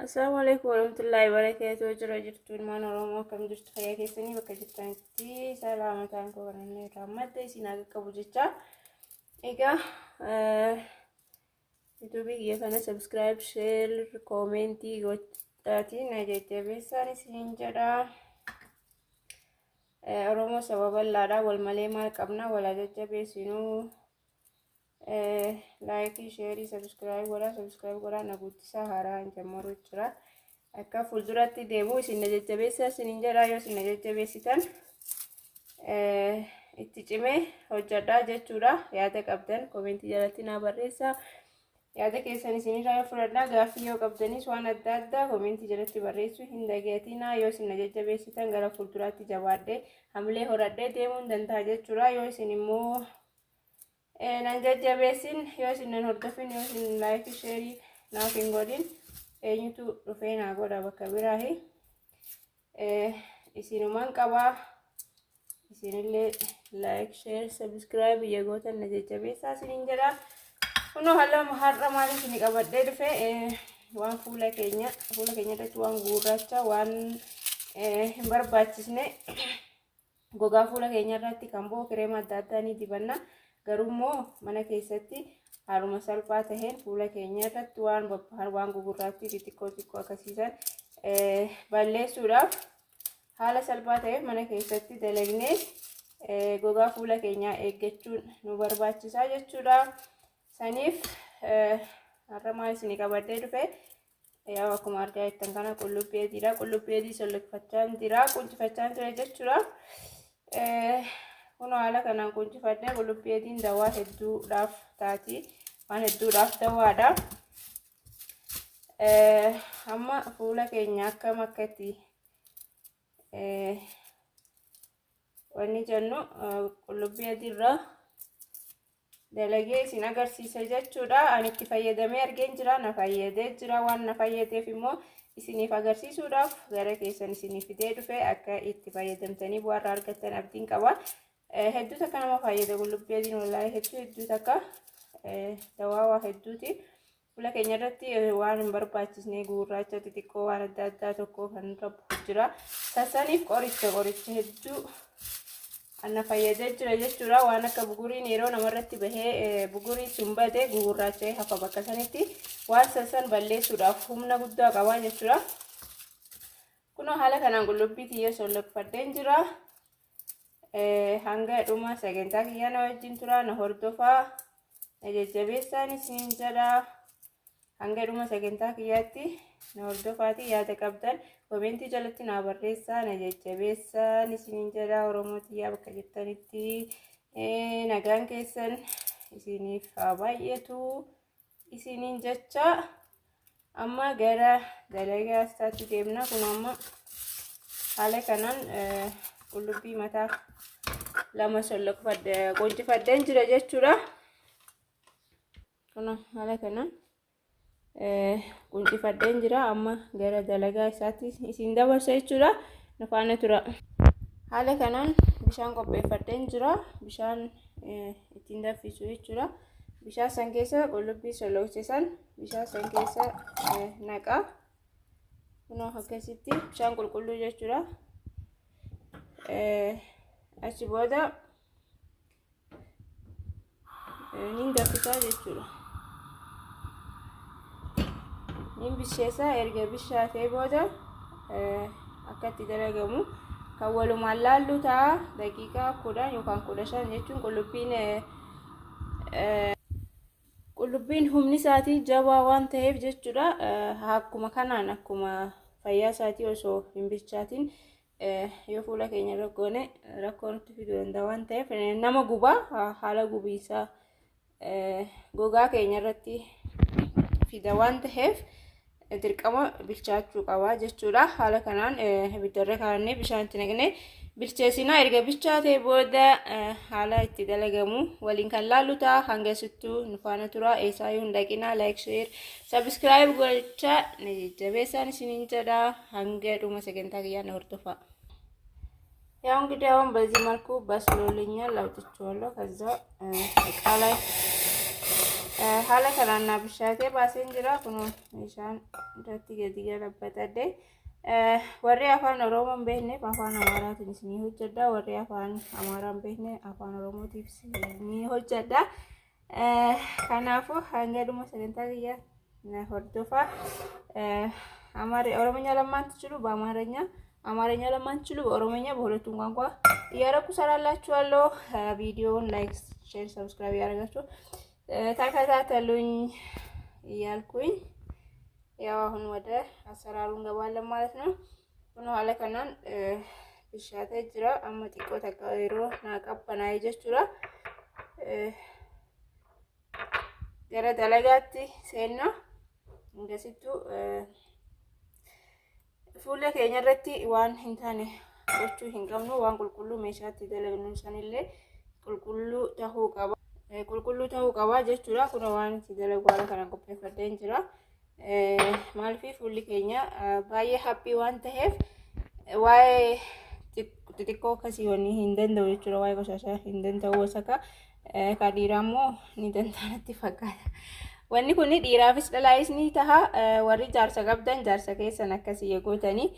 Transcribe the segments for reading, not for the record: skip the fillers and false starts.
Assalaamu alaikum warahmatullahi wabarakatuh. Jira jirtu ilmaan Oromoo, akkam jirtu? Fayyaa keessanii? Bakka jirtanitti salaamataan koo kan inni irraa madda isin haa qaqqabu jecha. Egaa yuutuubii kiyya kana subscribe, share, koomentii gochaatiin na jajjabeessaan isiniin jedha. Oromoo saba bal'aadha, wal malee maal qabna? Wal haa jajjabeessinuu. Laayikii, sheerii, subscribe godhaa, subscribe godhaa, na guddisaa. Haaraa hin jammaruu jira. Akka fuulduratti deemu isin na jajjabeessaa isiniin jedha. Yoo isin na jajjabeessitan itti cimee hojjedhaa jechuudha. Yaada qabdan koomentii jalatti naa barreessaa. Yaada keessan isinirraa yoo fudhadhaa, gaaffii yoo qabdanis waan adda addaa koomentii jalatti barreessuu hin dagatinaa. Yoo isin na jajjabeessitan gara fuulduraatti jabaadhee hamilee horadhee deemuu hin danda'a jechuudha. Yoo isin immoo nan jajjabeessin, yoo isin nan hordofin, yoo isin laayikii, sheerii naaf hin godhin, eenyutu dhufee naa godha bakka biraahi? Isinuman qabaa. Isinillee like, share, subscribe biyya gootan na jajjabeessaa isiniin jedha. Kunoo haala har'a maal isin qabadhee dhufe? Waan fuula keenya irratti waan gurraacha, waan hin barbaachisne gogaa fuula keenya irratti kan bu'u kireema adda addaa ni dibanna. Garuu immoo mana keessatti haaluma salphaa taheen fuula keenya irratti waan babbahan, waan gugurraattii xixiqqoo xiqqoo akkasiisan balleessuudhaaf haala salphaa ta'een mana keessatti dalagnee gogaa fuula keenyaa eeggachuun nu barbaachisaa jechuudha. Saniif har'a maal isinii qabadhee dhufe? Yaa, akkuma argaa jirtan kana qullubbii adiidha. Qullubbii adii solloqfachaa jira, quncifachaa ture jechuudha. Kun haala kanaan quncifadhee. Qullubbii adiin dawaa hedduudhaaf taati. Waan hedduudhaaf dawaadha. Amma fuula keenya akkam akka itti wanni jennu qullubbii adiirraa dalagee isin agarsiisa jechuudha. Ani itti fayyadamee argeen jira, na fayyadee jira. Waan na fayyadeef immoo isiniif agarsiisuudhaaf gara keessan isiniif fidee dhufe. Akka itti fayyadamtanii bu'aarraa argattan abdiin qaba. Hedduu takka nama fayyada qullubbii adiin, wallaahi hedduu hedduu takka dawaa waa hedduuti. Fuula keenya irratti waan hin barbaachisne, gurraacha xixiqqoo, waan adda addaa tokko kan rabbu jira. Sassaniif qoricha hedduu ana fayyadee jira jechuudha. Waan akka buguriin yeroo namarratti bahee bugurii sun bade gugurraacha'ee hafa bakka sanitti, waan sassan balleessuudhaaf humna guddaa qaba jechuudha. Kunoo haala kanaan qullubbii kiyya solloqfadheen jira. Hanga dhuma sagantaa kiyyaa na wajjin tura, na hordofaa, na jajjabeessaan isiniin jedha. Hanga dhuma sagantaa kiyyaatti na hordofaati, yaada qabdan komentii jalatti naa barreessaa, na jajjabeessaan isiniin jedha. Oromoo tiyyaa, bakka jirtanitti nagaan keessan isiniif haa baay'atu isiniin jecha. Amma gara dalagaa isaatti deemna. Kun amma haala kanaan qullubbii mataa lama solloqfadhe, quncifadheen jira jechuudha. Kun haala kanaan quncifadheen jira. Amma gara dalagaa isaatti isin dabarsa jechuudha. Na faana tura. Haala kanaan bishaan qopheeffadheen jira. Bishaan ittiin danfisu jechuudha. Bishaan san keessa qullubbii solloqsisan bishaan san keessa naqa. Kunoo akkasitti bishaan qulqulluu jechuudha. Achi booda nin danfisaa jechuudha. Nin bisheessaa. Erga bishaatee booda akka itti dalagamu kan walumaan laallu ta'a. Daqiiqaa 10 yookaan 15 jechuun qullubbiin humni isaatii jabaa waan ta'eef jechuudha. Akkuma kanaan, akkuma fayyaa isaatii osoo hin bilchaatin yoo fuula keenya irra goone rakkoo nutti fiduu danda'a waan ta'eef, nama gubaa, haala gubiinsaa gogaa keenya irratti fida waan ta'eef dirqama bilchaachuu qaba jechuudha. Haala kanaan ibiddarra kaa'annee bishaan itti naqnee bilcheessinaa. Erga bilchaatee booda haala itti dalagamu waliin kan laallu ta'a. Hanga sittuu nu faana tura. Eessaayyuu hin dhaqinaa. Like, share, subscribe gochaa na jajjabeessaan isiniin jedha. Hanga dhuma sagantaa kiyyaa na hordofaa. ያው እንግዲህ አሁን በዚህ መልኩ በስሎልኛል፣ አውጥቼዋለሁ። ከዛ እቃ ላይ Haala kanaan naa bishaatee baaseen jira. Kun meeshaan irratti gadi galabbatadhe. Warri afaan Oromoo hin beekneef afaan Amaaraatiin isinii hojjedha. Warri afaan Amaaraa hin beekne afaan Oromootiif isinii hojjedha. Kanaafuu hanga dhuma sagantaa kiyya na hordofaa. ኦሮምኛ ለማትችሉ በአማርኛ፣ አማርኛ ለማትችሉ በኦሮምኛ፣ በሁለቱም ቋንቋ እያረኩ ሰራላችኋለሁ። ቪዲዮውን like፣ share፣ subscribe እያደረጋችሁ ተከታተሉኝ እያልኩኝ ያው አሁን ወደ አሰራሩ እንገባለን ማለት ነው። Kun haala kanaan bishaatee jira. Amma xiqqoo takka yeroo naa qabbanaa'e jechuudha. Gara dalagaatti seenna. Hangasittuu fuula keenya irratti waan hin taane gochuu hin qabnu. Waan qulqulluu meeshaatti dalagnu sanillee qulqulluu tahuu qaba. Qulqulluu tahuu qaba jechuudha. Kun waan itti dalagu haala kanaan qopheeffadheen jira. Maaliif fuulli keenya baay'ee haphii waan ta'eef waa'ee xixiqqoo akkasii wanni hin danda'u jechuudha. Waa'ee qoshaashaa hin danda'u wasaka. Kan dhiiraa immoo ni danda'a natti fakkaata. Wanni kun dhiiraafis dhalaayis ni taha. Warri jaarsa qabdan jaarsa keessan akkasii gootanii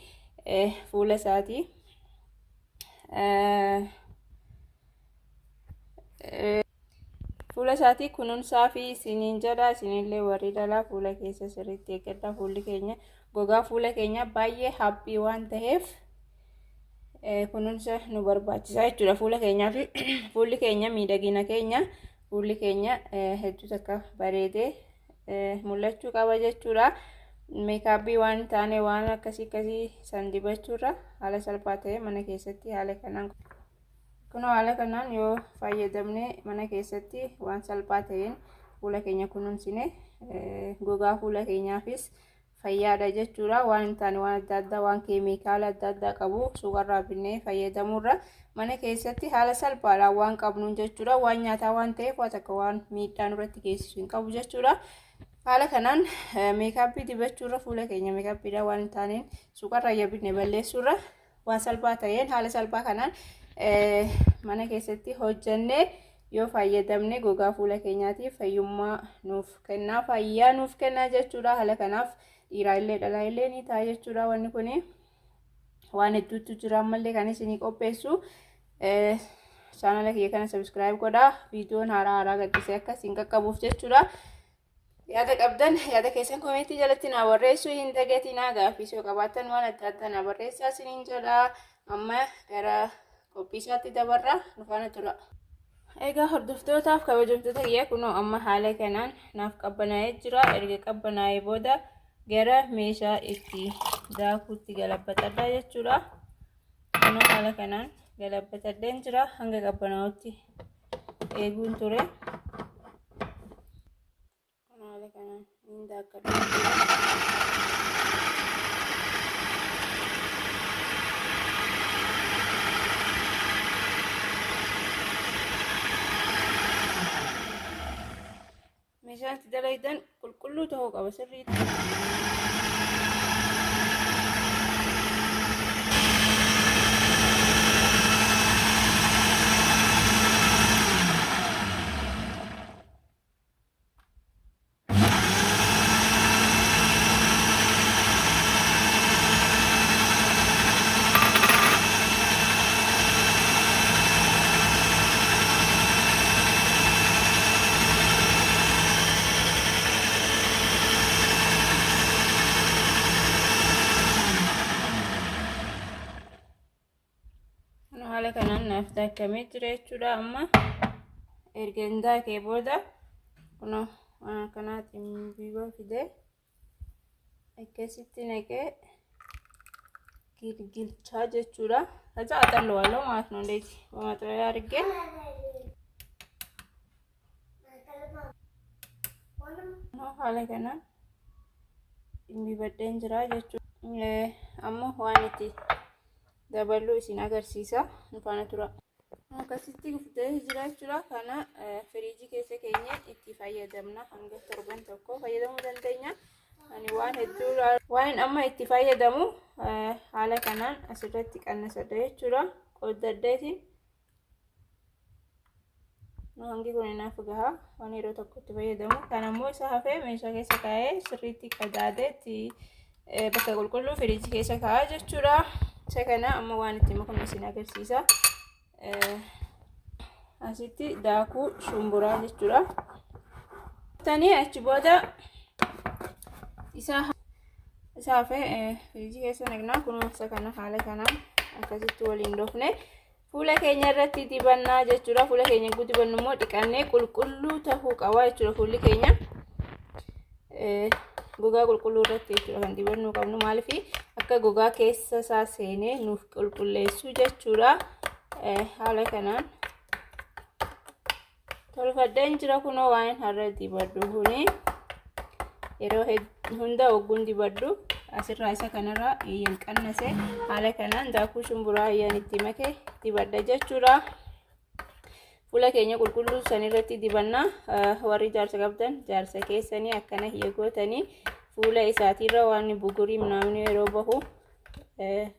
fuula isaatii. Fuula isaatii kunuunsaa fi isiniin jedha. Isinillee warri dhalaa fuula keessa sirriitti eeggadha. Fuulli keenya gogaa fuula keenya baay'ee haphii waan ta'eef kunuunsa nu barbaachisa jechuudha. Fuula keenyaa fi fuulli keenya miidhagina keenya, fuulli keenya hedduu takka bareedee mul'achuu qaba jechuudha. Makeup waan taane waan akkasii akkasii san dibachuurra haala salphaa ta'e mana keessatti haala kanaan kunoo haala kanaan yoo fayyadamne mana keessatti waan salphaa ta'een fuula keenya kunuunsine gogaa fuula keenyaafis fayyaadha jechuudha. Waan hin taane waan adda addaa waan keemikaala adda addaa qabu suuqarraa binnee fayyadamuurra mana keessatti haala salphaadhaan waan qabnuun jechuudha. Waan nyaataa waan ta'eef waan takka waan miidhaa nurratti geessisu hin qabu jechuudha. Haala kanaan makeup dibachuurra fuula keenya makeupiidhaan waan hin taaneen suuqarraa binne balleessuurra waan salphaa ta'een haala salphaa kanaan mana keessatti hojjannee yoo fayyadamne gogaa fuula keenyaatiif fayyummaa nuuf kennaa, fayyaa nuuf kennaa jechuudha. Haala kanaaf dhiiraa illee dhalaa illee ni ta'a jechuudha. Wanni kun waan hedduutu jira ammallee kan isinii qopheessu. Chaanala kiyya kana subscribe godhaa. Viidiyoon haaraa haaraa gaddisee akka isin qaqqabuuf jechuudha. Yaada qabdan yaada keessan comment jalatti naa barreessuu hin dagatinaa. Gaaffii yoo qabaattan waan adda addaa naa barreessaa isiniin jedha. Amma gara qophii isaatti dabarra, nu faana tura. Egaa hordoftootaaf kabajamtoota kiyya, kunoo amma haala kanaan naaf qabbanaa'ee jira. Erga qabbanaa'ee booda gara meeshaa itti daakuutti galabbatadha jechuudha. Kunoo haala kanaan galabbatadheen jira. Hanga qabbanaa'utti eeguun ture. Kunoo haala kanaan niin daakkadha jechuudha. Meeshaan itti dalagdan qulqulluu ta'uu qaba sirriitti. Haala kanaan naaf daakamee jira jechuudha. Amma erga hin daakee booda kunoo waan akkanaatiin biiboo fidee akkasitti naqee gilgilchaa jechuudha. ከዛ አጠለዋለሁ ማለት ነው። እንደዚህ በማጥለያ አድርጌ haala kanaan dhimbiibadheen jira jechuudha. Amma waan itti daballu isin agarsiisa. Nu faana tura. Akkasitti guftee jira jechuudha. Kana firiijii keessa keenya itti fayyadamna. Hanga torban tokko fayyadamuu dandeenya. Ani waan hedduu waan amma itti fayyadamu haala kanaan asirratti qannasadha jechuudha. Qoddaddeetiin Hangi kun naaf gaha waan yeroo tokkotti fayyadamu. Kan ammoo isa hafee meeshaa keessa kaa'ee sirriitti qadaadee itti bakka qulqulluu firiijii keessa kaa'aa jechuudha. Isa kana amma waan itti makamu isin agarsiisa. Asitti daakuu shumburaa jechuudha. Tanii achi booda isa hafee firiijii keessa naqnaa. Kunoo isa kana haala kanaan akkasitti waliin dhoofne fuula keenya irratti dibannaa jechuudha. Fuula keenya yogguu dibannu immoo dhiqannee qulqulluu ta'uu qaba jechuudha fuulli keenya. Gogaa qulqulluu irratti jechuudha kan dibannuu qabnu, maaliif akka gogaa keessa isaa seenee nuuf qulqulleessu jechuudha. Haala kanaan tolfadheen jira. Kunoo waan har'a dibadhu kuni yeroo hunda ogguun dibadhu asirraa isa kanarraa iyyan qannase haala kanaan daakuu shumburaa iyyan itti make dibadha jechuudha. Fuula keenya qulqulluu sanirratti dibanna. Warri jaarsa qabdan jaarsa keessanii akkana hiyya gootanii fuula isaatiirra waan bugurii namni yeroo bahu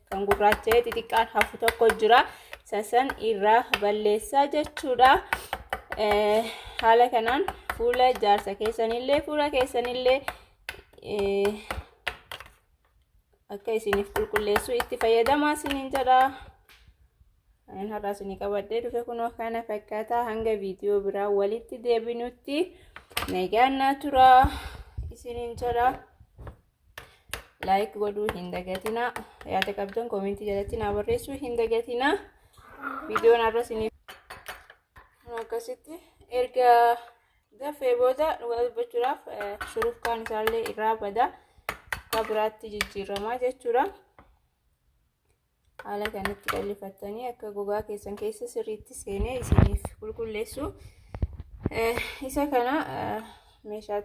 kan gurraacha'ee xixiqqaan hafu tokko jira. Sasan irraa balleessaa jechuudha. Haala kanaan fuula jaarsa keessanillee fuula keessanillee akka isiniif qulqulleessu itti fayyadamaa isiniin jedha. Ani har'a isinii qabadhee dhufe kunoo kana fakkaataa. Hanga viidiyoo biraa walitti deebinutti nagaan naa turaa isiniin jedha. Like godhuu hin dagatinaa. Yaada qabdan koomentii jalatti naa barreessuu hin dagatinaa. Viidiyoon har'a isiniif akkasitti erga dafee booda, dhugaa dubbachuudhaaf, shurufkaan isaallee irraa bada, akka biraatti jijjiiramaa jechuudha. Haala kanatti qallifattanii akka gogaa keessan keessa sirriitti seenee isiniif qulqulleessu. Isa kana meeshaa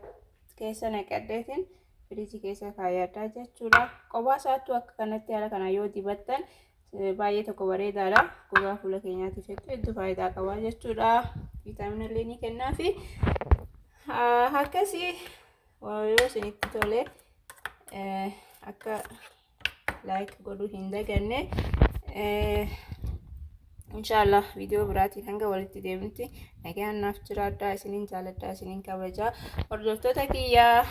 keessa naqadheetiin firiijii keessa kaayadhaa jechuudha. Qophaa isaattuu akka kanatti haala kana yoo dibattan baay'ee tokko bareedaadha. Gogaa fuula keenyaatiif hedduu hedduu faayidaa qaba jechuudha. Viitaamina illee ni kennaafi. Akkasii yoo isinitti tole akka like godhuu hin daganne. Inshaallah viidiyoo biraatiin hanga walitti deemnutti nagaan naaf jiraadhaa. Isiniin jaaladhaa, isiniin kabajaa, hordoftoota kiyyaa.